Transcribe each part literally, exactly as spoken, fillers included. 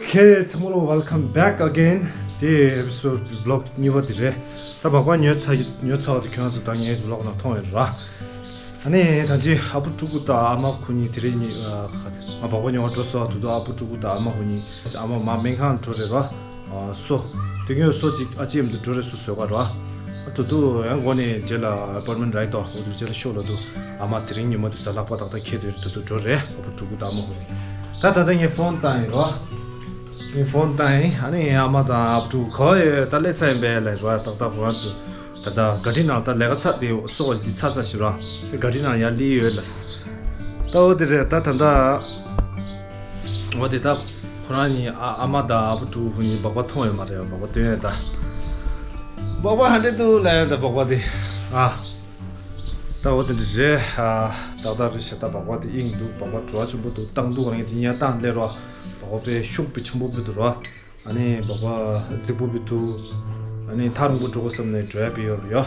Okay, ཚང་མ་ལ་welcome back again. དེ་episode vlog གཉིས་པ་དེ་རེད། ད་སྦག་སྦག་ཉོས་ཚར་ཉོས་ཚར་བ་དེ་ཁྱོད་ཚོ་ད་ངའི་vlog ནང་མཐོང་ཡོད་ར། ཨ་ནི་ད་ཅི་ཨ་བུ་ཕྲུ་གུ་དང་ཨ་མ་ཁོ་གཉིས་དེ་རིང་ཉི་ཨ་ང་སྦག་སྦག་ཉོ་བར་འགྲོ་སོང་། དུ་དུ་ཨ་བུ་ཕྲུ་གུ་དང་ཨ་མ་ཁོ་གཉིས་ཨ་མ་མ་སྨན་ཁང་འགྲོ་རེད་ར། ཨ་སོ། དེ་སྔོན་སོ་གཅིག་ཨ་ཅེ་ཨམ་དུ་འགྲོ་རེད་སོ་བཟོས་པ་ར། ཨ་དུ་དུ་ཡང་མགོ་ནས་རྗེས་ལ་appointment ར་ཡི་ཏོ། འོ་དུ་རྗེས་ལ་ཤོག་ལ་དུ་ཨ་མ་དེ་རིང་ཉི་མ་དུ་ས་ལྷག་པ་ཏག་ཏག་ཁྱེད་དུ་དུ་དུ་འགྲོ་རེད། ཨ་བུ་ཕྲུ་གུ་དང་ཨ་མ་ཁོ་གཉིས། ད་ད་ད་ངས་ཕོན་བཏང་ཡིན་ར། ངས་ཕོན་བཏང་ཡིན། ཨ་ནི་ཨ་མ་དང་ཨ་བུ་ཕྲུག་ག་ཡོད་ད་སླེབས་ཚར་ཡིན་པས་ལབ་ར། ཏག་ཏག་ཁོ་རང་ཚོ་ད་ལྟ་ག་ཊི་ནང་ད་ལས་ཀ་ཚར་དེ་སོ་བ་འདི་ཚར་ཚར་ཞིག་ར། ག་ཊི་ནང་ཡར་སླེབས་ཡོད་ལ། ད་འོ་དེ་རེད། ད་ད་ད་འོ་དེ་ད་ཁོ་རང་གཉིས་ཨ་ཨ་མ་དང་ཨ་བུ་ཕྲུག་ཁོ་གཉིས་སྦག་སྦག་མཐོང་ཡོད་མ་རེད། སྦག་སྦག་སྟོན་ཡོད་ད། སྦག་སྦག་ཧ་འདྲེ་འདུག་ལབ་ཡོད་ད་སྦག་སྦག་དེ་ཨ། ད་འོ་དེ་འདྲ་རེད། ཨ་ཏག་ཏག་རེད་ཤག་ད་སྦག་སྦག་དེ་དབྱིངས་འདུག་སྦག་སྦག་བྲོ་བ་ཆེན་པོ་འདུག་བཏང་འདུག་ཨ་ངས་དེ་ཉལ་བཏང་སླེབས་རོགས། སྦག་སྦག་དཔེ་ཤུགས་དཔེ་ཆེན་པོ་དཔེ་འདུག་རོ། ཨ་ནི་སྦག་སྦག་རྫིག་པོ་དཔེ་འདུག་ཨ་ནི་ཐག་རིང་པོ་འགྲོ་དགོས་བསམ་ནས་འགྲོ་ཡ་དཔེ་ཡོད་རེད་ཡ།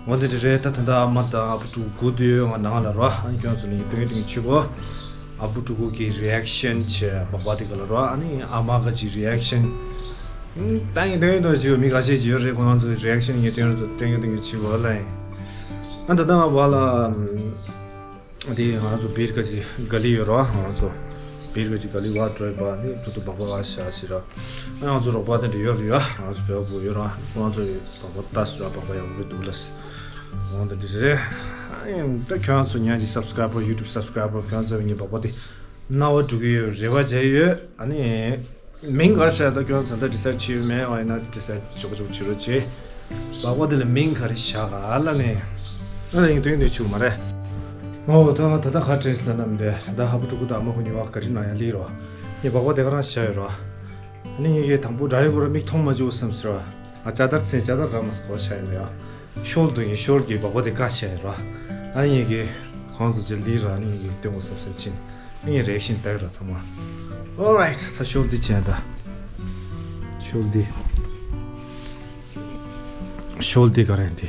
འོ་དེ་འདྲ་རེད། ད་ད་ལྟ་ཨ་མ་དང་ཨ་བུ་ཕྲུག་སྒུག་བསྡད་ཡོད། ང་ནང་ལ་རོ། ཨ་ནི་ཁྱོད་ཚོ་ལ་ངས་སྟོན་སྟོན་བྱེད་གོ། ཨ་བུ་ཕྲུ་གུ་གི་རི་ཨེག་ཤན་བྱས་སྦག་སྦག་དེ་ག་ལ་རོ། ཨ་ནི་ཨ་མ་ག་ཅིག་རི་ཨེག་ཤན། ད་ངས་སྟོན་སྟོན་བྱེད་མི་ཁ་ཤས་ཅིག་ཡོད་རེད། ཁོ་རང་ཚོའི་རི་ཨེག་ཤན་ངས་སྟོན་སྟོན་སྟོན་བྱེད་གོ་ལ། ཨ་ད་ལྟ་ང་བ་ལ། དེ་ང་ཚོ་བིར་ག་ཅིག་ག་ལི་ཡོད་རོ། ང་ཚོ་བིར་ག་ཅིག་ག་ལི་བ་འགྲོ་ཡོད་པ་ནི་ཐུ་ཐུ་སྦག་སྦག་བ་ཤ་ཤི་ར། ཨ་ང་ཚོ་རོགས་པ་དེ་འདྲ་ཡོད་རེད་ཡ། ང་ཚོ་བེའུ་བུ་ཡོད་ར། ཁོ་ང་ཚོ་སྦག་སྦག་ལྟ་སུ་ར་སྦག་སྦག་ཡག་པོ་འདུག་ལ། འོང་དེ་འདྲ་རེད། ཨ་ཡིན་ད་ཁྱོད་ཚོ་ཉག་གཅིག་subscriber YouTube subscriber ཁྱོད་ཚོ་ངའི་སྦག་སྦག་དེ་རྣ་བ་འགྲོ་གི་ཡོད་རེ་བ་བྱས་ཡོད། ཨ་ནི། མིང་ག་ཤ་ད་ཁྱོད་ཚོ་ད་decide བྱེད་ཡོད་མེད། ཨ་ཡིན་ན་decide ཆོག་ཆོག་བྱེད་རོགས་བྱེད། སྦག་སྦག་དེ་ལ་མིང་ག་རེ་བཞག་ག་ལ་ནས། ཨ་ལ་ཡིན་དོན་དེ་ཆུག་མ་རེད། ཨོ་ད་ད་ད་ག་དྲན་སོང་ན་མི་འདུག་ད་ཨ་བུ་ཕྲུ་གུ་དང་ཨ་མ་ཁོ་གཉིས་བ་ག་རེ་ན་ཡང་ལི་རོ། ངས་སྦག་སྦག་དེ་ག་རང་བཞག་ཡོད་རོ། ཨ་ནི་ངས་ཀྱི་དང་པོ་འདྲ་ཡོད་གོ་ར་མིག་མཐོང་མ་བཅུག་བསམ་ཟེར་རོ། ཨ་ཅ་དར་ཚེ་ཅ་དར་ར་མ་སྐོར་བཞག་ཡོད་ཡ། ཤོལ་དུ་ཡིན་ཤོལ་གྱི་སྦག་སྦག་དེ་བཀའ་བཤད་རོ། ཨ་ཡིན་གྱི་ཁོང་ཚོ་ཅི་ལི་ར་ནི་ཡིན་གྱི་སྟོན་གོ་སབ་སབ་ཕྱིན། ཨ་ཡིན་རེག་ཤིན་ཏག་ར་ཚང་མ། Alright ད་ཤོལ་འདི་བྱས་ད། ཤོལ་འདི། ཤོལ་འདི་ག་རེ་འདི།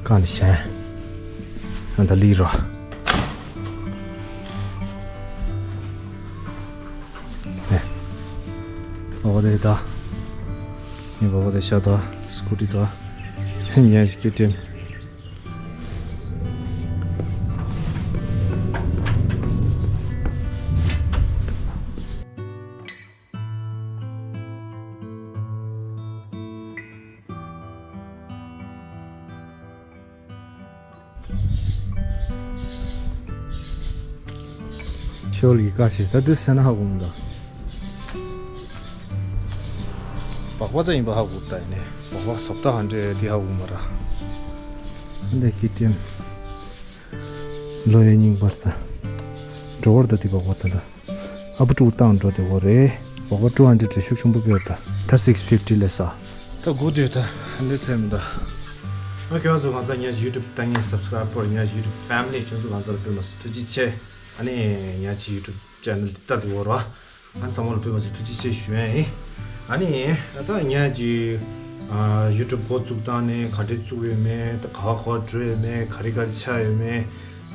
བཀའ་ནི་བཤད། ཨ་ད་ལི་ར། ཨེ། སྦག་སྦག་དེ་ད། ངའི་སྦག་སྦག་དེ་ཤ་ད། སྐུ་ཊི་ད། ཉལ་ཞིག་ཀི་ཊེན། ཤོལ་གྱི་བཀའ་བཤད་ད་དུས་སེ་ན་ཧ་གོ་མི་འདུག་སྦག་སྦག་ཙམ་ཡིན་པ་ཧ་གོ་ད་ཡིན་ནས་སྦག་སྦག་སོབ་ད་ཧ་འདྲེ་དེ་ཧ་གོ་མ་ར། འདི་ཀི་ཊེན་ལོ་ཡི་རྙིང་པར་ད་འགྲོ་བར་ད་དེ་སྦག་སྦག་ད་ད། ཨ་བུ་ཕྲུག་བཏང་འགྲོ་དེ་འོ་རེད། སྦག་སྦག་ཊུ་ཧན་ཌེ་ཌི་རེ་ཤུགས་ཆེན་པོ་སྤེལ་ད། ད་སིགས་ཕིབ་ཊི་ལས་ས། ད་དགུ་དུས་ད་འདི་ཚེ་མི་ད། ང་ཁྱོད་ཚོ་གང་ཚ་ཉ་ཡུ་ཊུབ་ལྟ་ངན་སབ་སི་ཀ་རའིབ་པར་ཉ་ཡུ་ཊུབ་ཕེ་མི་ལི་ཁྱོད་ཚོ་གང་ཚ་ལ་དཔེ་མ་སྲིད་ཐུགས་རྗེ་ཆེ། ཨ་ནི་ཉ་ཅི་ཡུ་ཊུབ་ཅེ་ནལ་འདི་ལྟ་དེ་འོ་རོ། ང་ཚང་མ་ལ་དཔེ་མ་སྲིད་ཐུགས་རྗེ་ཆེ་ཞུ་ཡ་ཡིན། ཨ་ནི་ད་ཉ་ཅི་ཡུ་ཊུབ་འགོ་བཙུགས་སྟངས་ནས་ག་འདྲས་བཙུགས་ཡོད་མེད་ད་ག་བ་ག་བ་འགྲོ་ཡོད་མེད་ག་རེ་ག་རེ་ཆགས་ཡོད་མེད།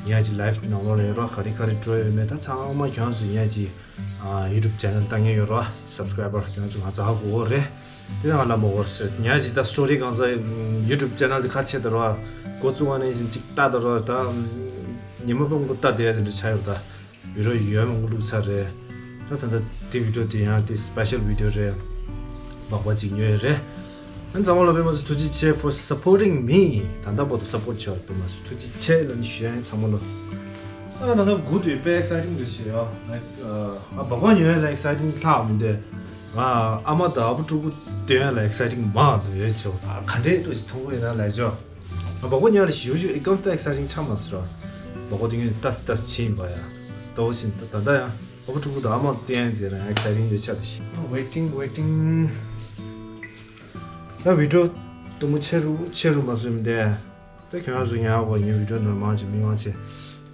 ཉ་ཅི་ལའིབ་ནང་ལོགས་ལ་ཡོད་རོགས་ག་རེ་ག་རེ་འགྲོ་ཡོད་མེད་ད་ཚང་མ་ཁྱོད་ཚོ་ཉ་ཅི་ཡུ་ཊུབ་ཅེ་ནལ་ལྟ་མཁན་ཡོད་རོགས་སབ་སི་ཀ་རའིབ་པར་ཁྱོད་ཚོ་ང་ཚོ་ཧ་གོ་འོ་རེད། དེ་ནང་ལ་མོ་འོར་ཟེར་ཉ་ཅི་ད་སི་ཊོ་རི་གང་ཚ་ཡུ་ཊུབ་ཅེ་ནལ་དེ་ཁ་ཕྱེ་ད་རོགས་འགོ་བཙུགས་པ་ནས་བཞིན་གཅིག་ལྟ་ད་རོགས་ད་ཉི་མ་ཕུང་གུ་ལྟ་བསྡད་ཡ་དེ་འདྲ་ཆགས་ཡོད་ད། བི་ཌི་ཡོ་ཡོད་མང་པོ་བླུགས་ཚར་རེད། ད་ད་ད་དེ་བི་ཌི་ཡོ་དེ་ཡང་དེ་སི་པེ་ཤལ་བི་ཌི་ཡོ་རེད། སྦག་སྦག་ཅིག་ཉོས་རེད། ཨ་ཚང་མ་ལ་དཔེ་མ་སྲིད་ཐུགས་རྗེ་ཆེ་for supporting me། ད་ལྟ་བར་དུ་སབ་པོར་ཊི་བྱས་པར་དཔེ་མ་སྲིད་ཐུགས་རྗེ་ཆེ་ལབ་ནས་ཞུ་ཡ་ཡིན་ཚང་མ་ལ། ཨ་ད་ལྟ་དགུ་དུས་དཔེ་ཨེག་སའི་ཊིང་རེད་ཤེས་ཡ། ཨ་སྦག་སྦག་ཉོ་ཡ་ལ་ཨེག་སའི་ཊིང་ལྷག་མི་འདུག་ང་ཨ་མ་དང་ཨ་བུ་ཕྲུ་གུ་སྟོན་ཡ་ལ་ཨེག་སའི་ཊིང་མང་དུ་ཡོད་ཆོག་ད་ག་འདྲས་འགྲོ་ཞིག་མཐོང་གི་ཡོད་ན་ལས་ཆོག་སྦག་སྦག་ཉོ་རེ་ཞུ་ཞུ་ཨི་ཀམ་སྟ་ཨེག་སའི་ཊིང་ཆགས་མ་སོང་ར། སྦག་སྦག་དེ་ངས་ལྟ་སི་ལྟ་སི་ཕྱིན་པ་ཡ། ལྟ་བ་ཕྱིན་ད་ད་ད་ཡ། ཨ་བུ་ཕྲུ་གུ་དང་ཨ་མ་བསྟན་ཟེར་ར་ཨེག་སའི་ཊིང་ཡོད་ཆགས་དེ་ཤི། Waiting waiting། ད་བི་ཌི་ཡོ་དུ་མོ་ཆེ་རུ་ཆེ་རུ་མ་སོན་དེ། ད་ཁྱོད་རང་ཚོ་ཉར་བ་ངའི་བི་ཌི་ཡོ་ནོར་མང་ཆེ་མི་མང་ཆེ་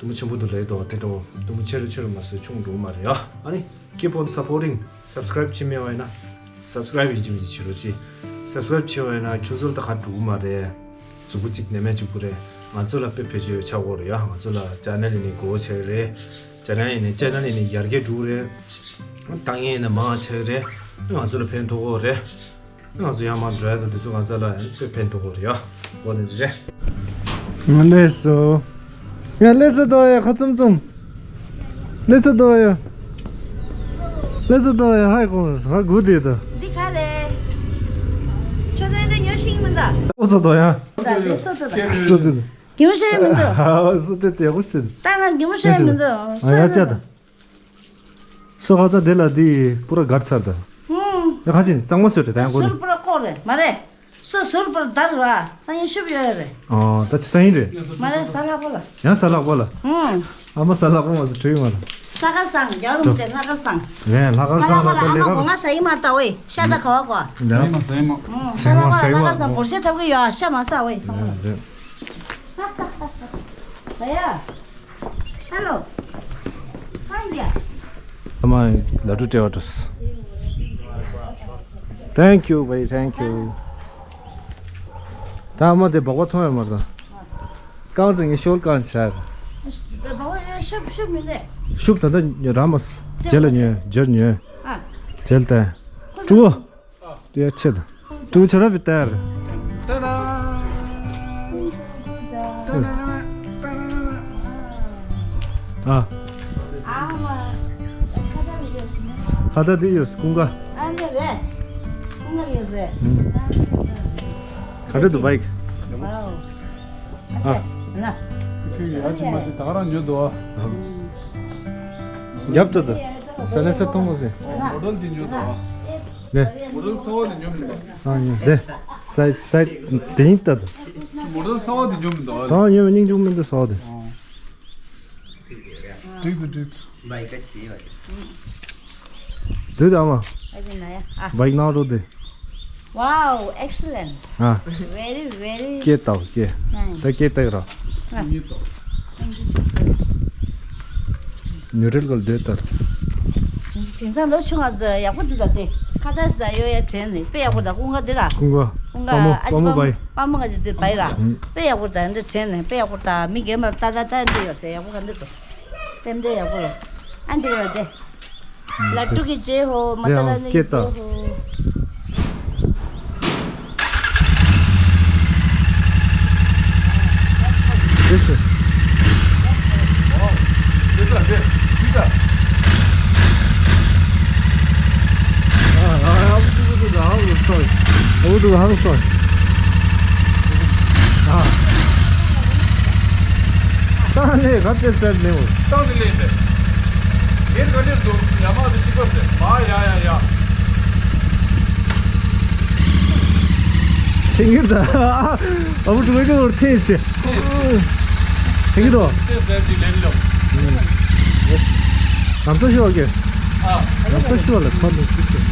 དུ་མོ་ཆེན་པོ་དུ་ལས་དོ་དེ་དོ་དུ་མོ་ཆེ་རུ་ཆེ་རུ་མ་སོན་ཆུང་འགྲོ་མ་རེད་ཡ། ཨ་ནི། Keep on supporting། སབ་སི་ཀ་རའིབ་བྱེད་མེད་བ་ཡིན་ན། སབ་སི་ཀ་རའིབ་ཡིན་གཅིག་མིན་གཅིག་བྱེད་རོགས་གྱིས། སབ་སི་ཀ་རའིབ་བྱེད་བ་ཡིན་ན་ཁྱོད་ཚོར་ད་ག་འགྲོ་གི་མ་རེད། མཛུབ་གུ་གཅིག་ནས་མེད་བཅུག་གི་རེད། ང་ཚོ་ལ་དཔེ་བེད་སྤྱོད་ཆགས་ཡོད་རེད་ཡ། ང་ཚོ་ལ་ཅེ་ནལ་ཡིན་ནའི་སྒོ་ཕྱེ་གི་རེད། ཅེ་ནལ་ཡིན་ནའི་ཅེ་ནལ་ཡིན་ནའི་ཡར་རྒྱས་འགྲོ་གི་རེད། ཏང་ཡིན་ནི་མང་ཆེ་རེད། ང་ཚོ་ལ་ཕན་ཐོགས་ཀྱི་རེད། ང་ཚོ་ཡར་མར་འགྲོ་ཡ་དང་དེ་ཚོ་ང་ཚོ་ལ་དཔེ་ཕན་ཐོགས་ཀྱི་རེད་ཡ། འོ་དེ་འདྲ་རེད། ང་ལས་སོ། ཡ་ལས་སོ་དོ་ཡ་ཁ་ཙུམ་ཙུམ། ལས་སོ་དོ་ཡ། ལས་སོ་དོ་ཡ་ཧའི་གོང་ཧ་གོ་དེ་དོ། འདི་ག་རེད། ཁྱོད་ཚོ་འདི་ཉོ་ཤེས་མི་འདུག་འོ་ཚོ་དོ་ཡ། ད་འདི་སོ་དོ་ད། སོ་དོ། གད་མོ་ཤོར་ཡ་མི་འདུག་ཨ་སོ་དོ་དེ་གོ་ཤེས། ད་ང་གད་མོ་ཤོར་ཡ་མི་འདུག་ཨ་ཡ་ཅག་ད། སོ་ཧ་ཙ་དེ་ལ་དེ་པུ་ར་གར་ཚར་ད། ཧུམ། ཡ་ཁ་ཅིན་གཙང་མ་སོད་རེད་ད་ཡང་གོ་ནི། ཟུར་པུ་ར་ལྐོག་རེད་མ་རེད། སོ་ཟུར་པུ་ར་དར་བ་སང་ཉིན་ཤུབ་ཡོད་རེད། ཨོ་ད་ཅི་སང་ཉིན་རེད། མ་རེད་གཟའ་ལྷག་པ་ལ། ཡང་གཟའ་ལྷག་པ་ལ། ཧུམ། ཨ་མ་གཟའ་ལྷག་པ་མ་ཟེར་འཁྲུལ་མ་ལ། ལྷག་དཀར་སང་རྒྱལ་རུམ་དེ་ལྷག་དཀར་སང་། རེད་ལྷག་དཀར་སང་ལ་ད་ལས་ཀ་ཨ་མ་གོ་ང་ཟ་ཡི་མ་ལྟ་འོས་ཤ་ད་ག་བ་གོ། ཟ་ཡི་མ་ཟ་ཡི་མ། ཧུམ་ཟ་ཡི་མ་ཟ་ཡི་མ། ལྷག་དཀར་སང་སྒོར་གཞས་འཁྲབ་གི་ཡོད་ཨ་ཤ་མ་ཟ་འོས་ཚང་མ། རེད་རེད། ད་ཡ། Hello. Hi there. ཨ་མ་ལ་ཀྲུ་སྤྲད་པ་འགྲོ། Thank you, buddy. Thank you. ད་ཨ་མ་དེ་སྦག་སྦག་མཐོང་ཡོད་མ་རེད་ད། རྐང་ཟིན་ངས་ཤོལ་རྐང་བྱས། ཤུབ་ཤུབ་མི་ལས། ཤུབ་ད་ལྟ་ཉོ་ར་མ་སི། རྗེས་ལ་ཉོ་རྗེས་ཉོ། ཨ། རྗེས་ལ་ད། ཀྲུ་བོ། དེ་ཆེ་ད། དུ་ཆ་ར་བི་ཏར། ཏ་ར། ཏ་ར། ཏ་ར། ཨ། ཁ་ཏ་དེ་ཡོད་ཀུན་དགའ། ཨ་འདི་རེད། ཀུན་དགའ་ཡོད་རེད། ག་འདྲ་འདུག་བའི། ཨ། ན། ཁྱོད་ཡ་ཅི་མ་ཅི་ད་ག་རང་ཉོ་འདུག་ཨ། རྒྱབ་ཏུ་དུ། ས་ལེ་ས་ཐོང་མོ་སི། མོ་ཌལ་དེ་ཉོ་འདུག་ཨ། ནས། མོ་ཌལ་གསར་པ་དེ་ཉོ་མི་འདུག་ཨ་ཡིན་དེ། སའི་སའི་དེ་ཡིན་ལྟ་དུ། མོ་ཌལ་གསར་པ་དེ་ཉོ་མི་འདུག་ཨ། གསར་པ་ཉོ་མི་སྙིང་རྗེ་མི་འདུག་གསར་པ་དེ། འགྲིག་འདུག་འགྲིག་འདུག་བའི་ཀ་ཆེ་བ་དེ། འདུག་ཨ་མ། ཨ་ཅེ་ན་ཡ་ཨ། བའིག་ནང་རོ་དེ། Wow, excellent. ཨ། Very, very. ཀེ་ཏའོ་ཀེ། ད་ཀེ་ཏའི་ར། ཉུ་རེལ་གལ་དེ་ལྟར། དེང་སང་ལོ་ཆུང་ང་ཚོ་ཡག་པོ་འདུག་ད་དེ། ཁ་ཏ་སི་ད་ཡོ་ཡ་དྲན་ནས་དཔེ་ཡག་པོ་ད་ཀུན་དགའ་འདི་ར། ཀུན་དགའ། ཀུན་དགའ་ཨ་ཅེ་པ་མོ་པ་མོ་པ་ཡི། པ་མོ་ག་ཅེ་དེ་པ་ཡི་ར། དཔེ་ཡག་པོ་ད་འདི་དྲན་ནས་དཔེ་ཡག་པོ་ད་མི་རྒན་མ་ད་ད་ད་འདི་ཡོད་དེ་ཡག་པོ་ག་འདི་འདུག་དེ་འདི་ཡག་པོ་ར། ཨ་འདི་ར་དེ། ལ་ཀྲུ་གི་ཇེ་ཧོ། མ་ཏ་ལ་ནི་གི་ཇེ་ཧོ། ཏང་ནས་ག་ཏེ་སྟེར་ནས་འོ། ཏང་དེ་ལས་ཏེ། ངེད་ག་ནས་འདུག་ཡ་མ་དེ་གཅིག་པ་ཟེར་མ་ཡ་ཡ་ཡ། ཁྱེད་ངེད་ད། ཨ་བུ་དྲུག་གི་འོར་ཐེངས་ཏེ། ཐེངས་ཏོ། ཏེ་ཟེར་དེ་ལེན་ལོ། ང་ཚོ་ཤོག་གེ། ཨ། ང་ཚོ་ཤོག་ལ་ཁ་ལོ་ཅི་ཤོག་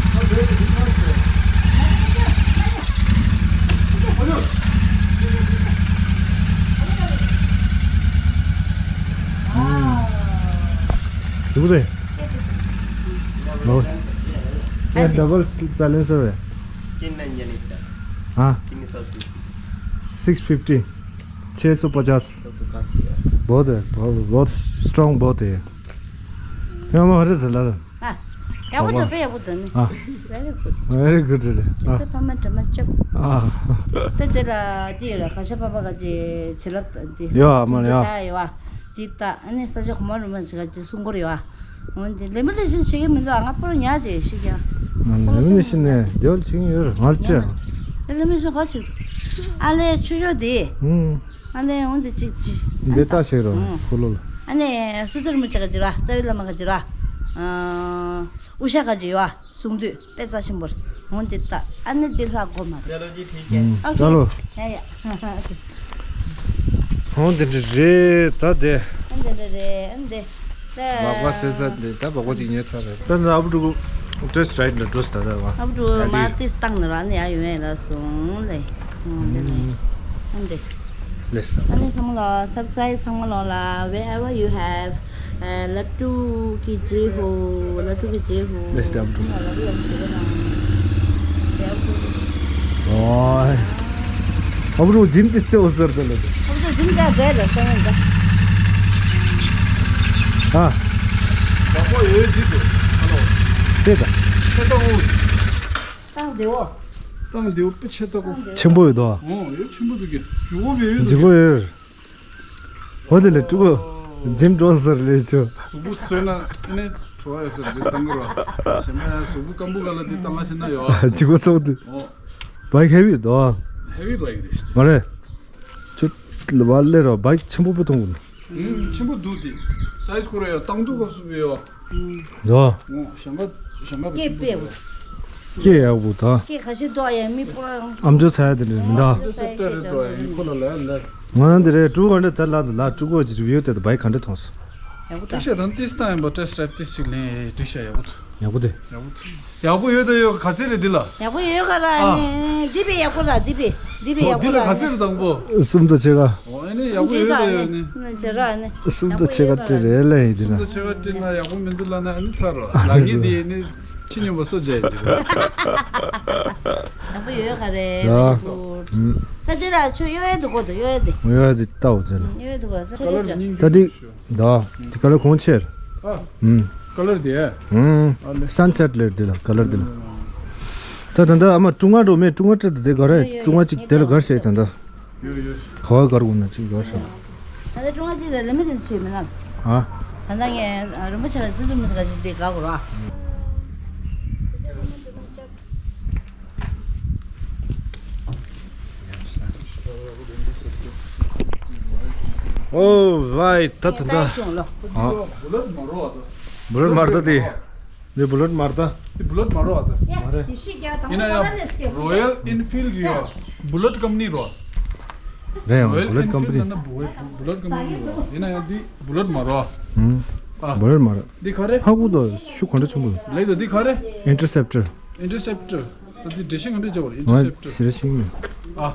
ཟུག་རེད། ཨོ། ཨེ་ཌབ་སལ་སའི་ལེན་སར་རེད། कितना इंजन इसका? हाँ। कितनी सौ CC? Six fifty. छः सौ पचास। तब तो काफी है। बहुत है, बहुत, बहुत स्ट्रॉन्ग बहुत है। ཡང་མ་རེད་ཟེར་ལ། ཨ། ཡག་པོ་འདུག་དཔེ་ཡག་པོ་འདུག་ནི། ཨ། Very good. Very good རེད། ཨ། ཁྱེད་ཚོ་ཕ་མ་དྲི་མ་བཅོ། ཨ། དེ་དེ་ལ་དེ་ཡོད་ལ་ག་ཤ་པ་པ་ག་ཅེ་བྱིན་རླབས་དེ། ཡོད་ཨ་མ་ཡོད། ད་ཡོད་ཨ། དེ་ད་ཨ་ནི་ས་ཆ་གོ་མ་རུ་མ་ཅི་ག་ཅེ་གསུང་གོ་རེད་ཡོད་ཨ། འོན་ཏེ་ལེ་མི་ནེ་ཤན་བྱེད་ཀྱི་མི་འདུག་ཨ། ང་པོ་ར་ཉག་ཅེ་ཤི་ཀྱང་། ལེ་མི་ནེ་ཤན་ནས་རྒྱལ་བྱེད་ཀྱི་ཡོད་རེད་ང་སྤྲད། ལེ་མི་ནེ་ཤན་ག་ཅིག་ཨ་ལེ་ཆུ་ཤོག་དེ། ཨ་ལེ་འོན་ཏེ་ཅིག་ཅིག་འདི་ལྟ་ཞིག་རོ། ཨ། ཁོ་ལོ་ལ། ཨ་ནི་སུ་ཏུར་མི་ཆ་ག་ཅི་ར་རྩ་བའི་བླ་མ་ག་ཅི་ར། ཨ། དབུ་ཞྭ་ག་ཅི་ཡོད་ཨ། གསུང་དུས་དཔེ་རྩ་ཆེན་པོ་རེད། འོན་ཏེ་ད་ཨ་ནི་འདི་ལྷག་གོ་མ་རེད། चलो जी, ठीक है। ཨོ་ཁེ། चलो། ཡ་ཡ། འོན་ཏེ་འདི་རེད་ད་དེ། ཨ་འདི་འདི་རེད་ཨ་འདི། སྦག་སྦག་ཟེར་ས་འདི་ད་སྦག་སྦག་ཅིག་ཉོས་ཚར་རེད། ད་ནི་ཨ་བུ་ཕྲུག་ཊེ་སི་ཊི་རའེ་ཌི་ལ་འགྲོ་ས་ད་ད་བ། ཨ་བུ་ཕྲུག་མ་ཏིས་བཏང་ནི་ར་ནི་ཡ་ཡོད་ཡ་ལ་སོང་ལེ། འོན་ཏེ་ལེ། ཨ་འདི། ལེས་ད། ཨ་ནི་ཚང་མ་ལ་སབ་སི་ཀ་རའིབ་ཚང་མ་ལོག་ལ། Wherever you have, uh, ལ་ཀྲུ་གི་ཇེ་ཧོ། ལ་ཀྲུ་གི་ཇེ་ཧོ། ལེས་ད་བུ། ལ་ཀྲུ་གི་ཇེ་ཧོ། ཨོའི། ཨ་བུ་རུ་འཛིན་ཏེ་རྩེ་བ་ཟེར་དོ་ལ་དེ། ཨ་བུ་རུ་འཛིན་ད་རེད་ལ་ས་ཡོང་ད། ཨ། བ་པོ་ཡོད་ཇི་དུ། ཧ་ལོ། ཚེ་དང་། ཆེ་ཏོག་འོ། ཏང་དེའོ། ཏང་དེའོ་དཔེ་ཆེ་ཏོག་འོ། ཆེན་པོ་ཡོད་དོ། འོ་ཡོད་ཆེན་པོ་འདུག་གི། ཇུ་གོ་བེ་ཡོད་འདུག་གི། ཇུ་གོ་ཡོད། འོ་དེ་ལས་ཕྲུ་གུ་འཇིམ་འགྲོ་ཟེར་ལས་ཆོ། གཟུགས་པོ་བསོད་ན་ཨ་ནི་བྲོ་བ་ཡོད་ཟེར་འདི་བཏང་གི་རོ། གཞན་པ་ཡང་གཟུགས་པོ་སྐམ་པོ་ག་ལ་འདི་བཏང་ང་ཤེས་ན་ཡོད། ཇུ་གོ་ཚོགས་འདུ། འོ། བའི་ཧེ་བི་དོ། ཧེ་བི་བའི་རེད། མ་རེད། ཁྱོད་ལ་བ་ལས་རོ་བའི་ཆེན་པོ་པོ་མཐོང་གི། ཨུམ་ཆེན་པོ་འདུག་དེ། སའི་ཛི་ཁོ་ར་ཡ་བཏང་འདུག་ག་སུ་བེ་ཡོ། འདུག་འོ་ཞང་ག་ཞང་ག་སྐད་དཔེ་བོ། སྐད་ཡག་པོ་ད། སྐད་ཁ་ཤས་འདུག་ཡ་མི་པོ་ཨམ་ཅོག་ཚ་ཡ་དེ་འདྲ་མི་འདུག་ཨམ་ཅོག་ཚ་ཡ་སྐད་ཆ་འདུག་ཡ་ཡིན་ཁོ་ལ་ལ་ལ། ང་རང་དེ་རེད་ཀྲུ་ག་འདྲ་ད་ལ་ལ་ཀྲུ་གོ་ཅི་རིབ་ཡོད་དེ་བའི་ག་འདྲ་མཐོང་སོང་། ཡག་པོ་འགྲིག་ཤག་དང་ཏིས་ཏང་ཡིན་པ་ཏེས་ཊི་ཌ་རའེབ་ཏིས་ཅིག་ལེན་འགྲིག་ཤག་ཡག་པོ་འདུག་ཡག་པོ་དེ། ཡག་པོ་འདུག་ཡག་པོ་ཡོད་དོ་ཡོད་ག་ཚད་རེད་འདི་ལ། ཡག་པོ་ཡོད་ག་ར་ཨ། ནི་འདི་པའི་ཡག་པོ་ར་འདི་པའི་འདི་པའི་ཡག་པོ་འདི་ལ་ར་ག་ཚད་རེད་དང་པོ། གསུམ་དང་ཕྱེད་ཀ། འོ་ཨ་ནི་ཡག་པོ་ཡོད་དོ་ཡོད་ནི། ནི་བྱེད་ར་ནི། གསུམ་དང་ཕྱེད་ཀ་སྤྲད་རེད་ལ་ཡིན་འདི་ན། གསུམ་དང་ཕྱེད་ཀ་སྤྲད་ན་ཡག་པོ་མི་འདུག་ལ་ན་ཨ་ནི་ཚར་རོ་ལ་ངེས་འདི་ནི་ཕྱི་ཉོན་པ་སོ་བྱས་འདི་རེད། ཡག་པོ་ཡོད་ག་རེད། ཡ། ད་འདི་ར་ཆུ་གཡོ་ཡ་འདུག་གོ་འདུག་གཡོ་ཡ་འདི། གཡོ་ཡ་འདི་ལྟ་འོ་ཚེ་ལ། གཡོ་ཡ་འདུག་ག་ཚ་རེད། ད་འདི། ད། དེ་ཀ་ལར་གོང་ཆེར། ཨ། ཨུམ། ཀ་ལར་དེ། ཨུམ། ཨ་ལེ། སན་སེཊ་ལེར་དེ་ལ་ཀ་ལར་དེ་ལ། ད་ད་ད་ཨ་མ་ཀྲུང་ཨ་འགྲོ་མེད་ཀྲུང་ཨ་སྤྲད་དེ་ག་རེ་ཀྲུང་ཨ་ཅིག་དེ་ལ་གར་བྱས་ད་ད། ཡོད་ཡོད། ག་བ་གར་འོང་ན་ཅིག་གར་བྱས། ད་ལྟ་ཀྲུང་ཨ་ཅིག་ལ་ལེ་མི་དེ་བྱས་མི་ལ། ཨ། ད་ལྟ་ངས་རིན་པོ་ཆེ་ལ་སི་ཏུ་མི་དེ་ག་ཅིག་དེ་ག་གོ་ར། ཨོ་ཝའི་ད་ད་ད། ཨ། བུ་ལོན་མ་རོ་ཨ་ད། བུ་ལོན་མ་རོ་ད་དེ། འདི་བུ་ལོན་མ་རོ་ད། འདི་བུ་ལོན་མ་རོ་ཨ་ད། མ་རེད། ཡིན་ན་ཡང་རོ་ཡལ་ཨིན་ཕིལ་རི་ཡོ། བུ་ལོན་ཀམ་པ་ནི་རོ། རེད་ཡང་བུ་ལོན་ཀམ་པ་ནི། བུ་ལོན་ཀམ་པ་ནི་རོ། ཡིན་ན་ཡང་འདི་བུ་ལོན་མ་རོ་ཨ། ཨ། བུ་ལོན་མ་རོ། འདི་ག་རེ། ཧ་གོ་དོ་ཤུ་ག་འདྲ་ཆུང་གོ། ལེགས་དོ་འདི་ག་རེ། ཨིན་ཊར་སེབ་ཊར། ཨིན་ཊར་སེབ་ཊར། ད་འདི་འགྲེལ་བཤད་ག་འདྲ་བྱ་བ་རེད། ཨིན་ཊར་སེབ་ཊར། ཟེར་ཤིང་མེད། ཨ།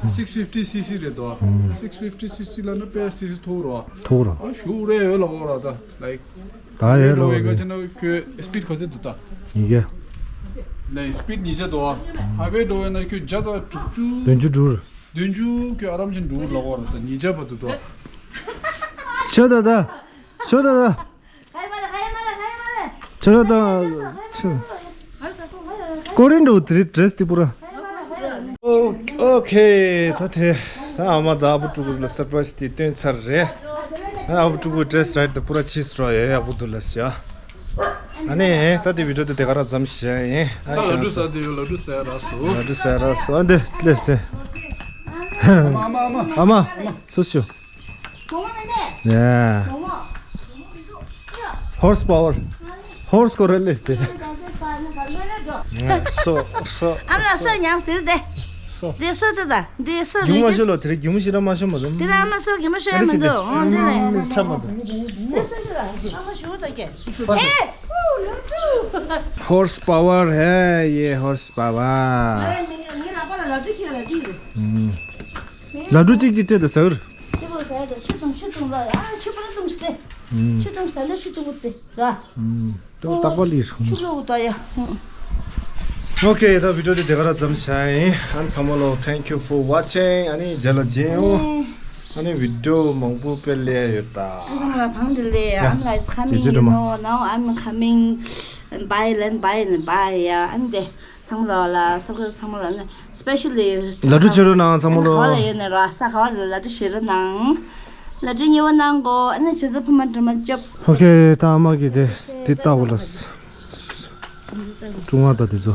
སིགས་ཕིབ་ཊི་སི་སི་རེད་དོ། སིགས་ཕིབ་ཊི་སི་སི་ལ་ན་པེ་སི་སི་མཐོ་རོ། མཐོ་རོ། ཨ་ཞུ་རེ་ཡོད་ལ་འོ་ར་ད་ལའིཀ་ད་ཡོད་ལ་འོ་ར་ད། ཁྱོད་སི་པིཌ་ག་ཚད་འདུག་ད། ཉིས་བརྒྱ། ལའིཀ་སི་པིཌ་ཉིས་བརྒྱ་དོ། ཧའི་ཝེ་འགྲོ་བས་ན་ཁྱོད་བརྒྱ་དང་དྲུག་ཅུ། བདུན་ཅུ་འགྲོ། བདུན་ཅུ་ཁྱོད་ཨ་རམ་ཆེན་འགྲོ་ལ་འོ་ར་ད་ཉིས་བརྒྱ་བར་དུ་དོ། ཤོད་ད་ད། ཤོད་ད་ད། ཁྱོད་ད། ཁྱོད། ཀོ་རིན་འགྲོ་དེ་རེད་ཌི་རེ་སི་དེ་པུ་ར། ཨོ་ཨོ་ཁེ། ད་དེ་ས་ཨ་མ་དང་ཨ་བུ་ཕྲུ་གུ་ལ་སར་པ་རའི་སི་དེ་སྟོན་ཚར་རེད། ཨ་བུ་ཕྲུ་གུ་ཌི་རེ་སི་རའིཊ་དང་པུ་ར་ཕྱིས་རོ་ཡ་ཡག་པོ་འདུག་ལ་ཤ། ཨ་ནི་ད་དེ་བི་ཌི་ཡོ་དེ་དེ་ག་ར་མཚམས་བཞག་ཡིན། ཨ་ད་ལ་ཌུ་ཟ་དེ་ཡོད་ལ་ཌུ་ཟ་ར་སོ། ལ་ཌུ་ཟ་ར་སོ་ཨ་འདི་ལེས་ཏེ། ཨ་མ་ཨ་མ་ཨ་མ། ཨ་མ། སུ་ཤོ། ཡ། ཧོར་སི་པ་ཝར། ཧོར་སི་ཀོ་རེ་ལེས་ཏེ། སོ་སོ། ཨ་མ་ལ་སོ་ཉང་ཟེར་ཏེ། སོ། དེ་སོ་དེ་ད་དེ་སོ་རྒྱུ་མ་ལེ་ཤོ་ལོ་དེ་རེ་རྒྱུ་མ་ཤི་ར་མ་ཤོ་མ་དུ། དེ་ར་ཨ་མ་སོ་རྒྱུ་མ་ཤོ་ཡ་མི་འདུག་ཨོ་དེ་རེ། ཨ་མ་ཤོ་ད་ཀྱེ། ཧོར་སི་པ་ཝར་ཧེ་ཡེ་ཧོར་སི་པ་ཝར། ངའི་ལག་པ་ལ་ལ་ཏི་ཁྱེད་ལ་ཏི་རེད། ལ་ཌུ་གཅིག་གཅིག་སྤྲད་དུ་ཟེར། ཁྱི་པོ་ཟ་ཡ་ཆུ་འཐུང་ཆུ་འཐུང་ལ་ཨ་ཆུ་པོ་འཐུང་སྟེ། ཆུ་འཐུང་ཟ་ན་ཆུ་འཐུང་སྟེ་ད། ཏོ་རྟག་པ་ལི་སོང་། ཆུ་ལོག་ད་ཡ། ཨོ་ཁེ། ད་བི་ཌི་ཡོ་དེ་དེ་ག་ར་མཚམས་བཞག་ཡིན། ཨ་ཚང་མ་ལོ་thank you for watching། ཨ་ནི་རྗེས་ལ་མཇལ་ཡོང་། ཨ་ནི་བི་ཌི་ཡོ་མང་པོ་དཔེ་ལས་ཡོད་ད། ཨ་ཚང་མ་ལ་བང་དུ་ལས། I'm like coming, you know, now I'm coming. Bye, then bye, and bye. ཡ་ཨ་ནི་དེ། ཚང་མ་ལ་ལ་སོ་ཁ་ཚང་མ་ལ་ནི་སི་པེ་ཤལ་ལི་ལ་ཌུ་བྱེད་རོགས་གནང་ཚང་མ་ལོ། ག་བ་ལ་ཡོད་ནས་ར་ས་ག་བ་ལ་ལ་ཌུ་བྱེད་རོགས་གནང་། ལ་ཌུ་ཉེ་བ་གནང་གོ་ཨ་ནི་བྱེད་ས་ཕ་མ་འདྲི་མ་ཅོབ། ཨོ་ཁེ། ད་ཨ་མ་གི་དེ་དེ་ལྟ་བུ་ལ་ཀྲུང་ཨ་ད་དེ་ཚོ།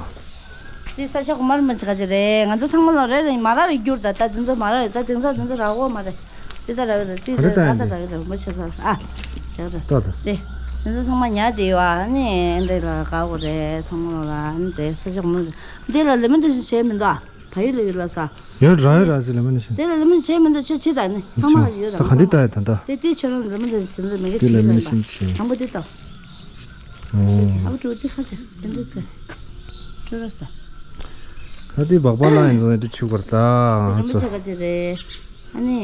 དེ་ས་ཆ་གོ་མར་མ་ཅི་ག་ཅི་རེད། ང་ཚོ་ཚང་མ་ལོ་རེ་རེ་མ་ར་བའི་རྒྱུར་ད་ད་དེ་ཚོ་མ་ར་བའི་ད་དེང་སང་དེ་ཚོ་ར་གོ་མ་རེད། དེ་ལྟར་ར་གི་རེད། དེ་ལྟར་ར་གི་རེད། མ་བྱེད་ལ་ཨ། བྱེད་ར། ད་ད། དེ། དེ་ཚོ་ཚང་མ་ཉར་བསྡད་ཡོད་ཨ། ཨ་ནི་འདྲེ་ལ་དགའ་བོ་རེད། ཚང་མ་ལ་ཨ་ནི་དེ་ས་ཆ་གོ་མ་རེད། འདི་ལ་ལེ་མོན་དེ་བྱས་མི་འདུག་ཨ། བ་ཡུ་ལ་ཡུ་ལ་ས། ཡོད་ར་ཡོད་ར་ཟེར་ལེ་མོན་ནི་ཤིན། དེ་ལ་ལེ་མོན་བྱས་མི་འདུག་ཆོས་བྱེད་ད་ནི་ཚང་མ་ཡོད་ད། ད་ག་འདི་ལྟ་ཡ་ད་ད། དེ་དེ་ཁྱོད་རང་ལེ་མོན་དེ་བྱེད་འདུག་མི་གེ་དེ་ལེ་མོན་ཤིན་བྱས། དང་པོ་དེ་ལྟ། ཨོ། ཨ་བུ་ཕྲུག་དེ་ཁ་ཆེ་དེ་འདྲ་ཟེར། ཁྲོ་ར་ས། ད་དེ་སྦག་སྦག་ལ་ཡིན་ཟོ་ཡིན་དུ་ཆུག་པར་ད་ང་ཚོ། ར་མི་ཆ་ག་ཅི་རེད། ཨ་ནི་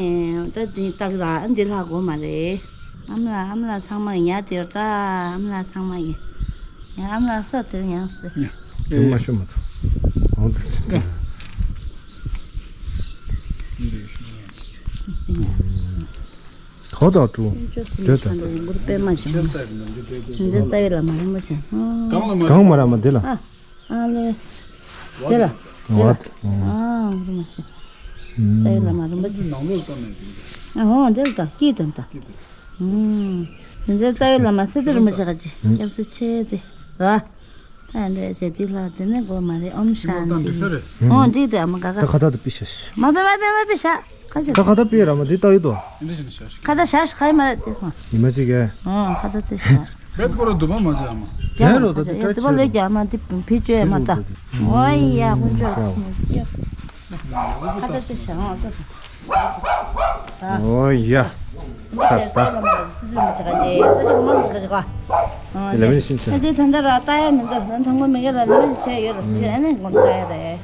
ད་དེ་སྟག་ར་ཨ་འདི་ལྷག་གོ་མ་རེད། ཨ་མ་ལ་ཨ་མ་ལ་ཚང་མ་ཉལ་དེར་ད་ཨ་མ་ལ་ཚང་མ་ཡིན། ཡང་ཨ་མ་ལ་ས་དེར་ཡང་ས། ཉ། ཉ་མ་ཤོ་མ་ཐོ། འོང་དུ་སི། ཉ། ཉ། ཧོ་ད་ཀྲུ། ཅོ་སི་དེ་ད། ཡང་གུར་པད་མ་བྱུང་། འདི་རྩ་བའི་བླ་མ་རིན་པོ་ཆེ། ཨ། གང་མ་ར་མ་དེ་ལ། ཨ། ཨ་ལེ། དེ་ལ། དེ་ལ། ཝ། ཨ། རིན་པོ་ཆེ། རྩ་བའི་བླ་མ་རིན་པོ་ཆེ། ཨ་ཧོ་དེ་ལ་ད་སྐྱིད་དང་ད། ཨུམ། འདི་རྩ་བའི་བླ་མ་གསེར་རྡོ་རིན་པོ་ཆེ་ག་ཅི། སྐྱབས་སུ་མཆི་སྟེ། ཨ། ད་འདྲ་བྱས་འདི་ལ་དེ་ནས་དགོས་མ་རེད། ཨོམ་ཤཱན་ཏི། འོ་འགྲིག་འགྲིག་ཨ་མ་ག་ག་ད་ཁ་བཏགས་དེ་ཕུད་ཤ་ཤ། མ་ཕུད་མ་ཕུད་མ་ཕུད་ཤ། ཁ་ཤ། ད་ཁ་བཏགས་ཕུད་ར་མ་འདི་ལྟ་ཡོད་དོ། ཁ་བཏགས་ཤ་ཤ་ཁ་ཡི་མ་དེ་སོང་། ཉི་མ་གཅིག་གས། ཨོ་ཁ་བཏགས་དེ་ཤ། བེད་ཀོ་ར་དུ་མ་མ་བྱ་མ། ཇ་རོ་ད་དེ་ཡ་དུ་བ་ལས་ཀྱ་མ་དེ་ཕུད་བཅོས་མ་ད། ཨོ་ཡ་ཁོ་ཚོ། ཁ་བཏགས་དེ་ཤ་ཨོ་ད། ཨོ་ཡ། ཚར་སོང་ད། དེ་ལ་མིན་ཕྱིན་ཆད། དེ་ད་ལྟ་ར་ལྟ་ཡ་མི་འདུག་ང་ཚང་མ་མི་འགའ་ལ་ལ་མིན་བྱས་ཡོད་ར་སི་ཨ་ནི་ངོ་ལྟ་ཡ་རེད།